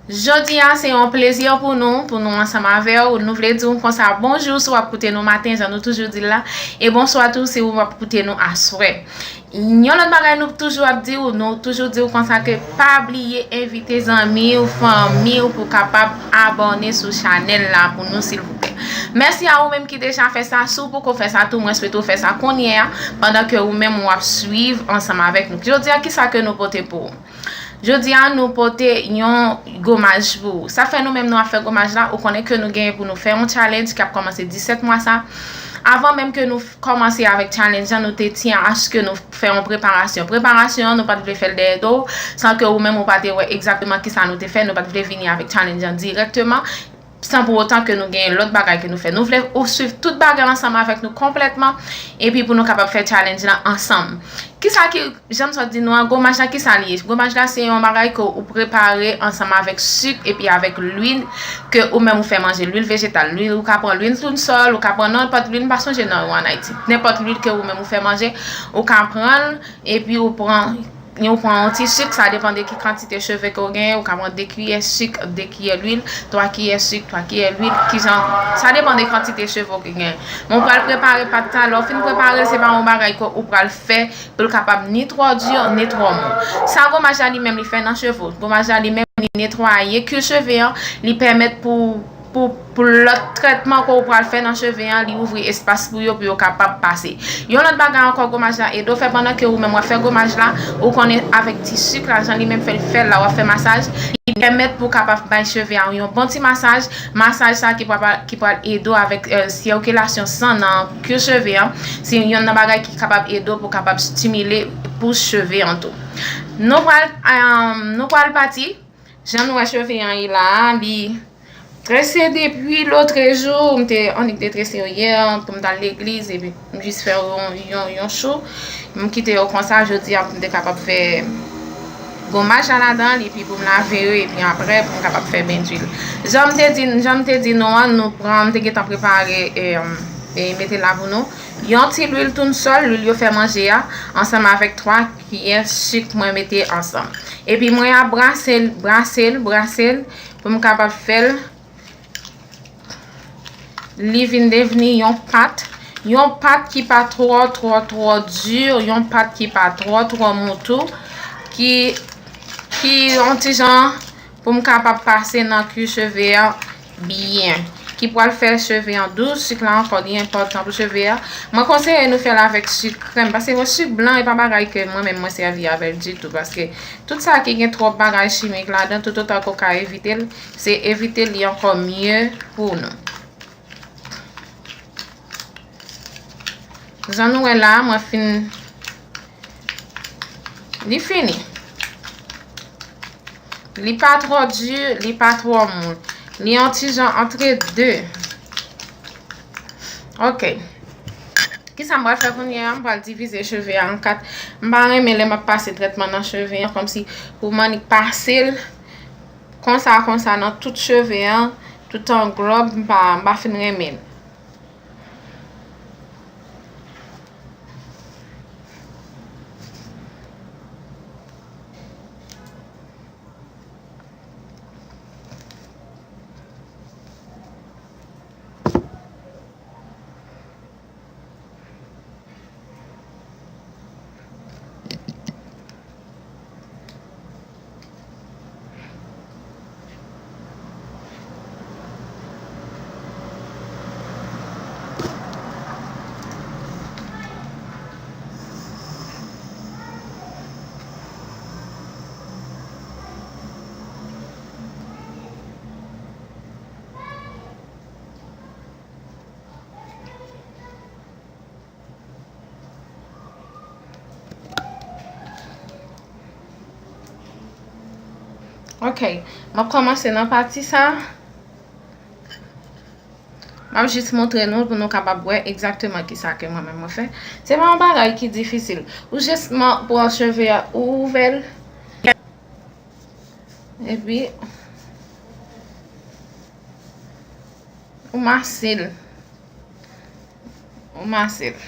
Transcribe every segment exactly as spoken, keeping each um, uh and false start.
Jodi a, se yon plezi pou nou, pou nou ansanm avè w. Nou vle di w konsa bonjou si w ap koute nou maten, jan nou toujou di l la, e bonswa tou si w ap koute nou aswè. Yon lòt bagay nou toujou ap di w, nou toujou di w konsa ke pa bliye envite zanmi w, fanmi w pou kapab abòne sou chanèl la pou nou, silvouplè. Mèsi a ou menm ki deja fè sa. Si w poko fè sa tou, mwen swete w fè sa kounye a, pandan ke ou menm w ap swiv ansanm avèk nou. Jodi a, kisa ke nou pote pou ou? Jodi a, nou pote yon gomaj pou ou. Sa fè nou menm nou ap fè gomaj la, ou konnen ke nou genyen pou nou fè yon challenge ki ap kòmanse disèt mwa sa. Avan menm ke nou f-, kòmanse avèk challenge la, nou te tyen aske nou fè yon preparasyon. Preparasyon an, nou pa t vle fè l dèyè do w, san ke ou menm ou pa te wè egzakteman kisa nou te fè, nou pa t vle vini avèk challenge an dirèkteman, san pou otan ke nou genyen lòt bagay ke nou fè. Nou vle ou swiv tout bagay ansanm avèk nou konplètman, epi pou nou kapab fè challenge la ansanm. Kisa ki, jan m sot di nou an, gomaj la, kisa li ye? Gomaj la, se yon bagay ke ou prepare ansanm avèk sik epi avèk lwil ke ou menm ou fè manje, lwil vejetal, lwil, ou ka pran lwil tounsòl, ou ka pran nenpòt lwil, m pa sonje non yo an Ayiti. Nenpòt lwil ke ou menm ou fè manje, ou ka pran l, epi ou pran, ou pran yon ti sik, sa depann de ki kantite cheve ke w genyen, ou ka pran de kiyè sik, de kiyè lwil, twa kiyè sik, twa kiyè lwil, kijan, sa depann de kantite cheve w genyen. Men ou pral prepare pat la, lè w fin prepare l, se pa yon bagay ke ou pral fè pou l kapab ni twò di, ni twò mou. Sa gomaj la li menm li fè nan cheve w. Gomaj la li menm li netwaye kir cheve an, li pèmèt pou, pou, pou lòt trètman ke w pral fè nan cheve an, li ouvri espas pou yo, pou yo kapab pase. Yon lòt bagay ankò, gomaj la ede w fè pandan ke ou menm w ap fè gomaj la, ou konnen avèk ti sik la, jan li menm fè l fè l la, w ap fè masaj, li pèmèt pou w kapab bay cheve a yon bon ti masaj, masaj sa ki pral, ki pral ede w avèk, euh, sikilasyon san nan kir cheve an. Se youn nan bagay ki kapab ede w pou kapab stimile pous cheve an tou. Nou pral, euh, nou pral pati. Jan nou wè cheve an ye la a, li trese depi lotrejou. M te annik te trese yo yè pou m t al legliz, epi m jis fè yon, yon, yon chou. M kite yo konsa jodi a pou m te kapab fè gomaj la ladan l, epi pou m lave yo, epi apre pou m kapab fè bendwil. Jan m te di, jan m te di nou an, nou pran, m te gentan prepare, e, e mete la pou nou. Yon ti lwil tounsòl, lwil yo fè manje a, ansanm avèk twa kiyè sik mwen mete ansanm. Epi mwen ap brase l, brase l, brase l, pou m kapab fè l, li vin devni yon pat, yon pat ki pa twò, twò, twò di, yon pat ki pa twò, twò mou tou, ki, ki yon ti jan pou m kapab pase nan kir cheve a byen, ki pral fè cheve an dous. Sik la ankò, li enpòtan pou cheve a. Mwen konseye nou fè l avèk sik krèm, paske yon sik blan, e pa bagay ke mwen menm mwen sèvi avè l ditou, paske tout sa ki gen twòp bagay chimik ladan, toutotan ke w ka evite l, se evite l li ankò mye pou nou. Jan nou wè la, mwen fin, li fini. Li pa twò di, li pa twò mou. Li yon ti jan antre de. Ok. Kisa m pral fè kounye a? M pral divize cheve a an kat. M pa renmen lè m ap pase trètman nan cheve a, kòmsi pou m annik pase l konsa, konsa nan tout cheve a, tout an glòb, m pa, m pa fin renmen l. Ok, m ap kòmanse nan pati sa. M ap jis montre nou pou nou kapab wè egzakteman kisa ke mwen menm mwen fè. Se pa yon bagay ki difisil. Ou jis man-, pran cheve a, ou ouvè l. Epi, ou mase l. Ou mase l.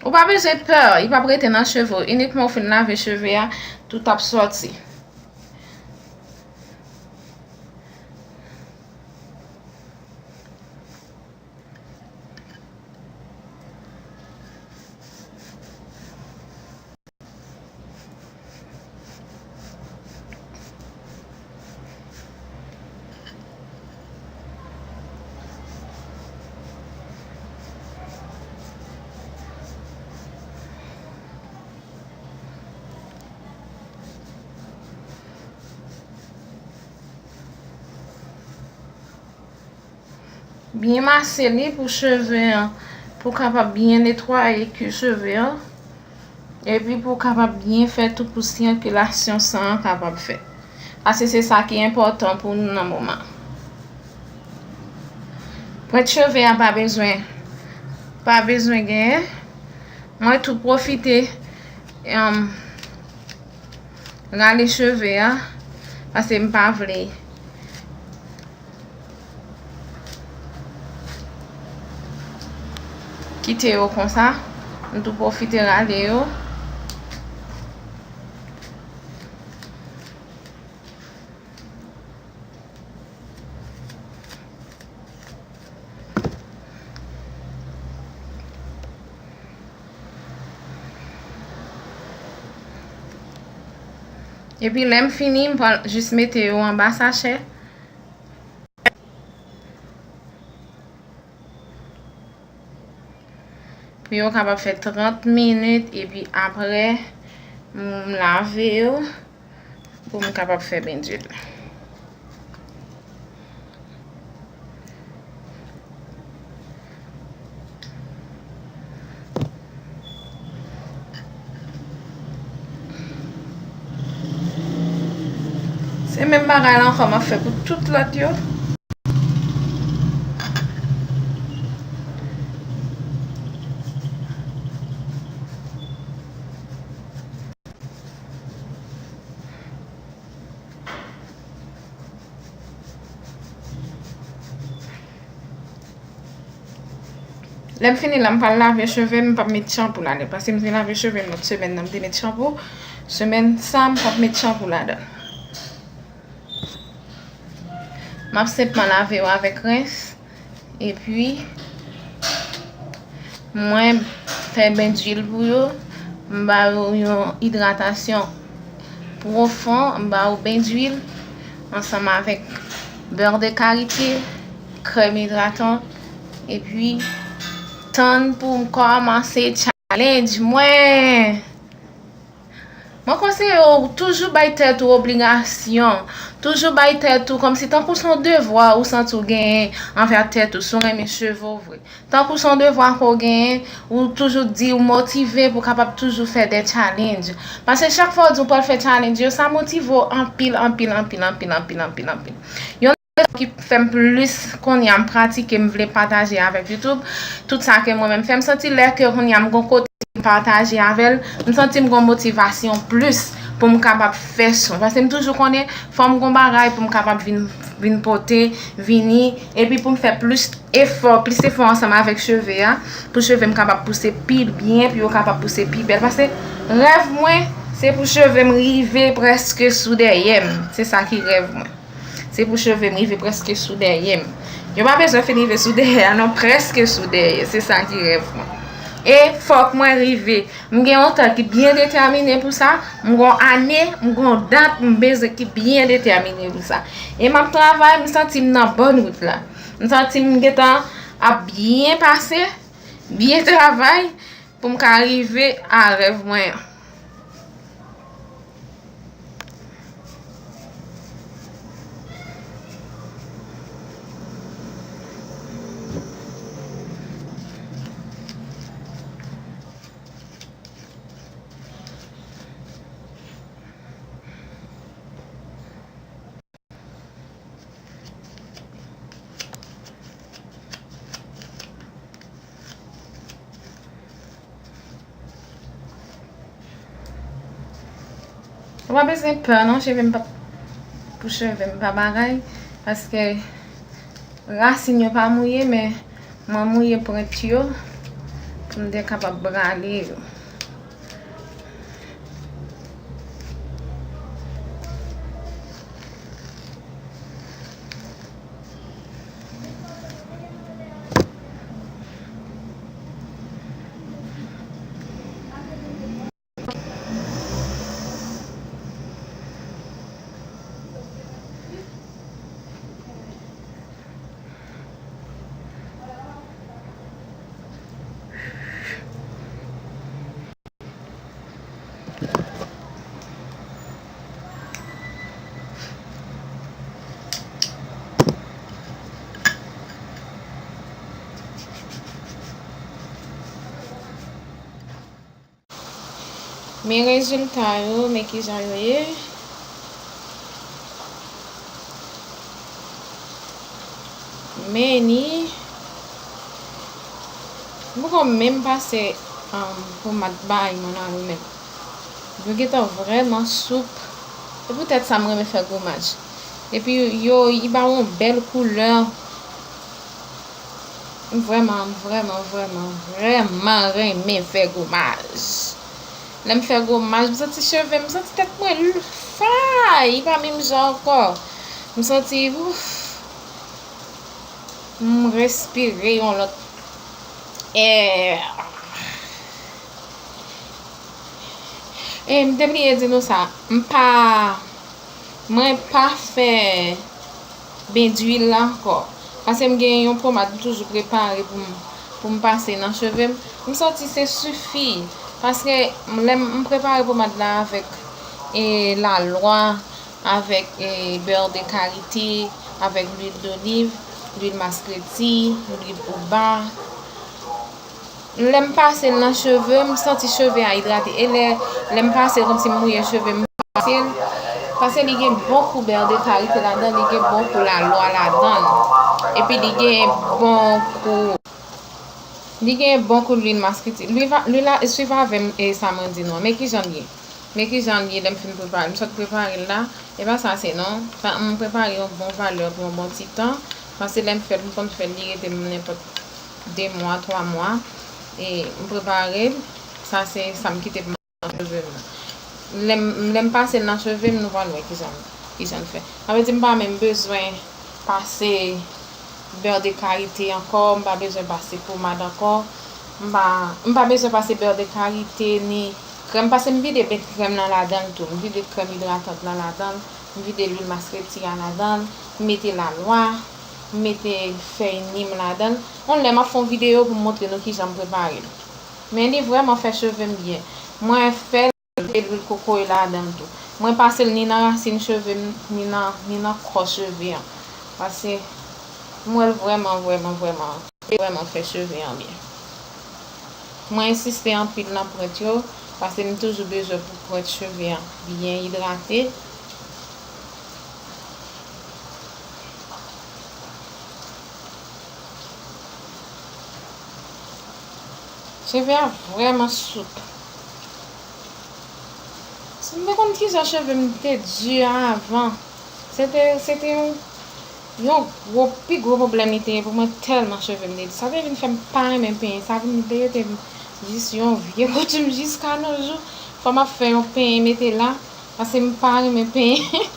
Ou pa bezwen pè, li p ap rete nan cheve w. Inikman ou fin lave cheve a, tout ap sòti. byen mase li pou cheve an, pou kapab byen netwaye ki cheve an. Epi pou w kapab byen fè tou pou sikilasyon san an kapab fèt. Paske se sa ki enpòtan pou nou nan moman. Pwent cheve a pa bezwen, pa bezwen genyen. Mwen tou pwofite, em, rale cheve a, paske m pa vle kite yo konsa. M tou pwofite rale yo. Epi lè m fini, m pral jis mete yo anba sachè. Pou yo kapab fè trant minit, epi apre, m lave yo pou m kapab fè bendwil. Se menm bagay la ankò m ap fè pou tout lòt yo. Lè m fini la, m pral lave cheve m, m p ap met chanpou ladan. Paske m te lave cheve m lòt semèn nan, m te met chanpou. Semèn sa, m p ap met chanpou ladan. M ap senpman lave yo avèk rens. Epi, mwen fè bendwil pou yo. M ba yo yon idratasyon pwofon. M ba yo bendwil ansanm avèk bè de karite, krèm idratan. Epi, tann pou m kòmanse challenge mwen. Mwen konseye w toujou bay tèt ou obligasyon, toujou bay tèt ou kòmsi tankou se yon devwa ou santi w genyen anvè tèt ou, si w renmen cheve w vre. Tankou se yon devwa ke w genyen, ou toujou di w motive pou w kapab toujou fè de challenge. Paske chak fwa w di w pral fè challenge yo, sa motive w anpil, anpil, anpil, anpil, anpil, anpil, anpil. Yon ki fè m plis kounye a m pratike, m vle pataje avèk YouTube. Tout sa ke mwen menm fè m santi lè ke kounye a m gon kote m pataje avè l, m santi m gon motivasyon plis pou m kapab fè son. Paske m toujou konnen fò m gon bagay pou m kapab vin, vin pote, vini, epi pou m fè plis efò, plis efò ansanm avèk cheve a, pou cheve m kapab pouse pi byen, pou yo kapab pouse pi bèl. Paske rèv mwen, se pou cheve m rive prèske sou dèyè m. Se sa ki rèv mwen. Se pou cheve m rive prèske sou dèyè m. Yo pa bezwen fin rive sou dèyè a non, prèske sou dèyè. Se sa ki rèv mwen. E fòk mwen rive. M gen yon tan ki byen detèmine pou sa. M gon ane, m gon dat, m bezwen ki byen detèmine pou sa. E m ap travay, m santi m nan bòn wout la. M santi m gentan ap byen pase, byen travay pou m ka rive a rèv mwen an. Ou pa bezwen pè non, cheve m p ap, pou cheve m pa bagay, paske rasin yo pa mouye, men mwen mouye pwent yo pou m te kapab rale yo. Men rezilta yo, men kijan yo ye. Men ni, m poko menm pase, um, pomad bay mwen nan yo menm. Yo gentan vrèman soup. Se poutèt sa m renmen fè gwomaj. Epi yo, li ba w yon bèl koulè. M vrèman, m vrèman, vrèman, vrèman renmen fè gwomaj. Lè m fè gwomaj, m santi cheve m, m santi tèt mwen l-, fay, li pa menm jan ankò. M santi, ouf, m respire yon lòt è. E m te bliye di nou sa, m pa, mwen pa fè ben dwil la ankò. Paske m gen yon pomad m toujou prepare pou m, pou m pase nan cheve m. M santi se sifi. Paske m, lè m, m prepare pomad la avèk, e, lalwa, avèk, e, bè de karite, avèk lwil doliv, lwil maskreti, lwil ouba. Lè m pase l nan cheve, m santi cheve a idrate. E lè, lè m pase l kòmsi m mouye cheve m, m pase l. Paske li gen bon kou bè de karite ladan, li gen bon kou lalwa ladan. Epi li gen bon kou, li gen bon kou lwil maskreti. Lwil va, lwil la, swiv avè m, e sa mwen di nou an. Men kijan l ye. Men kijan l ye lè m fin prepare l. M sot prepare l la. E pa sa se non. Sa, m prepare yon bon valè pou yon bon ti tan. Paske lè m fè l, m konn fè l, li rete m nenpòt de mwa, twa mwa. E m prepare l. Sa se sa m kite pou m nan cheve m nan. Lè m, lè m pase l nan cheve m, nou pral wè kijan, kijan l fè. Sa vle di m pa menm bezwen pase bè de karite ankò, m pa bezwen pase pomad ankò, m pa, m pa bezwen pase bè de karite ni krèm, paske m vide bèt krèm nan ladan l tou, m vide krèm idratant lan ladan l, m vide lwil maskreti a ladan l, m mete lalwa, m mete fèy nim ladan l. Yon lè m ap fè yon videyo pou m montre nou kijan m prepare l. Men li vrèman fè cheve m byen. Mwen fè l, mete lwil kokoye ladan l tou. Mwen pase l ni nan rasin cheve m, ni nan, ni nan kò cheve an. Paske m wè l vrèman, vrèman, vrèman, vrèman fè cheve an byen. Mwen ensiste anpil nan pwent yo, paske m toujou bezwen pou pwent cheve an byen idrate. Cheve a vrèman soup. Si m te konn kijan cheve m te di avan, se te, se te yon, yon gwo, pi gwo pwoblèm li te ye pou mwen, tèlman cheve m te di. Sa te vin fè m pa renmen penyen. Sa vin te rete m jis yon vye koutim jiska nos jours. Fò m ap fè yon penyen mete la, paske m pa renmen penyen.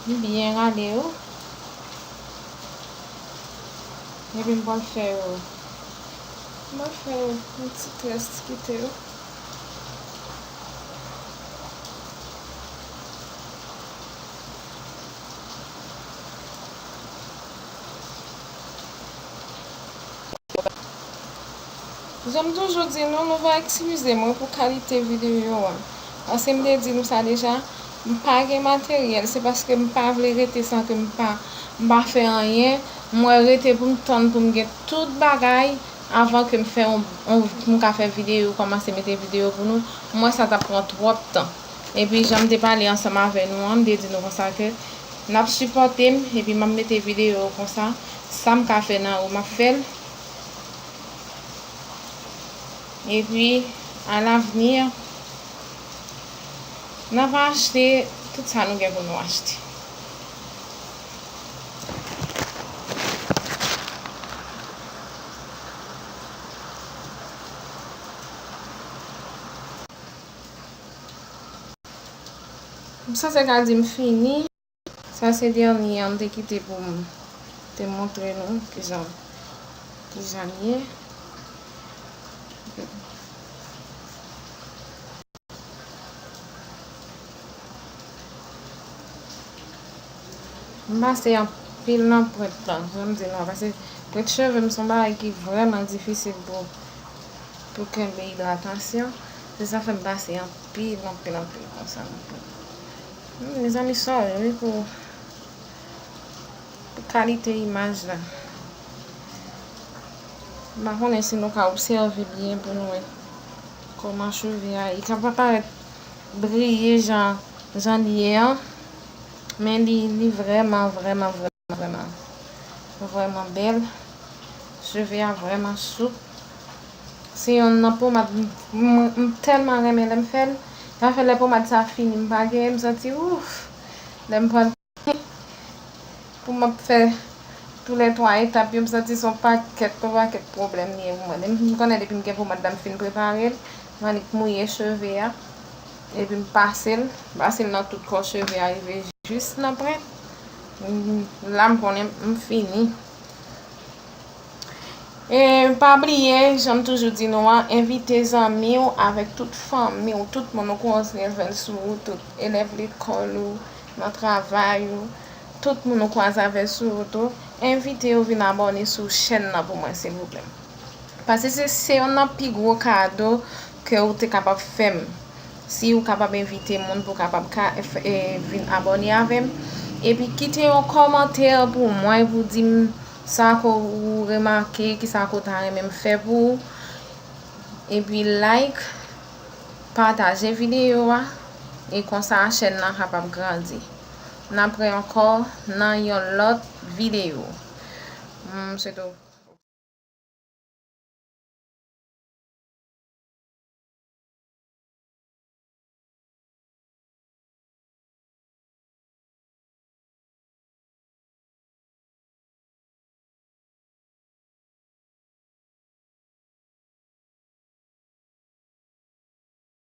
M byen rale yo. Epi m pral fè yo. M pral fè yo yon ti krès kite yo. Jan m toujou di nou, nou va eskize mwen pou kalite videyo a. Paske m te di nou sa deja, m pa gen materyèl, se paske m pa vle rete san ke m pa, m pa fè anyen. M wè rete pou m tann pou m gen tout bagay avan ke m fè yon, yon, pou m ka fè videyo, kòmanse mete videyo pou nou. M wè sa t ap pran twòp tan. Epi jan m te pale ansanm avè nou an, m te di nou konsa ke n ap sipòte m, epi m ap mete videyo konsa. Sa m ka fè nan ou, m ap fè l. Epi, alavni, n ap achte tout sa nou gen pou nou achte. M sanse ka di m fini. Sa se dènye an m te kite pou m te montre nou kijan, kijan l ye. M pase anpil nan pwent lan, jan m di nou an, paske pwent cheve m se yon bagay ki vrèman difisil pou, pou kenbe idratasyon. Se sa fè m pase anpil, anpil, anpil konsa nan pwent. Hmm, mezanmi, sorry wi pou, pou kalite imaj la. M pa konnen si nou ka obsève byen pou nou wè kòman cheve a ye. Li ka pa parèt briye jan, jan li ye an, men li, li vrèman, vrèman, vrèman, vrèman, vrèman bèl. Cheve a vrèman soup. Se yonn nan pomad m, m, m tèlman renmen lè m fè l. Sa fè lè pomad sa fini, m pa genyen, m santi, ouf. Lè m pral pou m ap fè toulètwa etap yo, m santi se yon pakèt, yon pakèt pwoblèm li ye pou mwen. M konnen depi m gen pomad la, m fin prepare l, m annik mouye cheve a, epi m pase l, pase l nan tout kò cheve a, rive jis nan pwent. M, la m konnen m fini. E pa bliye, jan m toujou di nou an, envite zanmi w avèk tout fanmi w, tout moun ou konnen jwenn sou wout ou, tout elèv lekòl ou, nan travay ou, tout moun ou kwaze avè sou wout ou, envite yo vin abòne sou chèn nan pou mwen, silvouplè. Paske se, se yonn nan pi gwo kado ke ou te kapab fè m. Si ou kapab envite moun pou kapab ka, e, vin abòne avè m. Epi kite yon kòmantè pou mwen, pou di m sa ke ou remake, kisa ke ou ta renmen m fè pou ou. Epi like, pataje videyo a. E konsa chèn nan kapab grandi. N ap wè ankò nan yon lòt videyo. M swete w